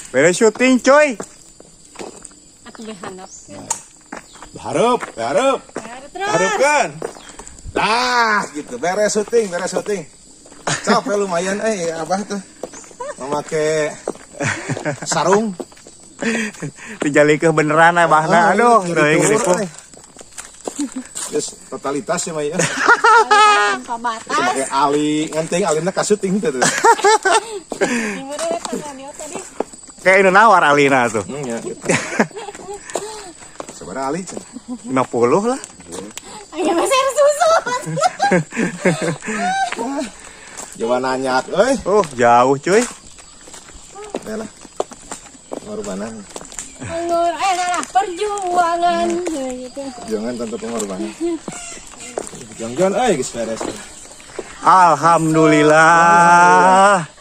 Beres syuting, coy. Atuh be handap. Hareup, hareup. Terus. Hareup kan? Nah, gitu. Beres syuting, beres syuting. Capek lumayan, eh, abah tuh. Memakai sarung. Dijalikeun beneran abahna. Aduh, teuing ripuh. Eh. Terus totalitas ya, Maya. Tanpa batas. Pakai ali, nganting alina ka syuting tuh. Gimana ya radio tadi? Kayak ini nawar alina tuh. Ya, gitu. Sebenarnya ali cenah. 50 lah. Ayo meser susu. Jawa nanya, euy. Oh, jauh, cuy. Ya lah. Pengorbanan. Pengor, eh salah, perjuangan gitu. Jangan tanpa pengorbanan. Jangan, euy, geus beres. Alhamdulillah.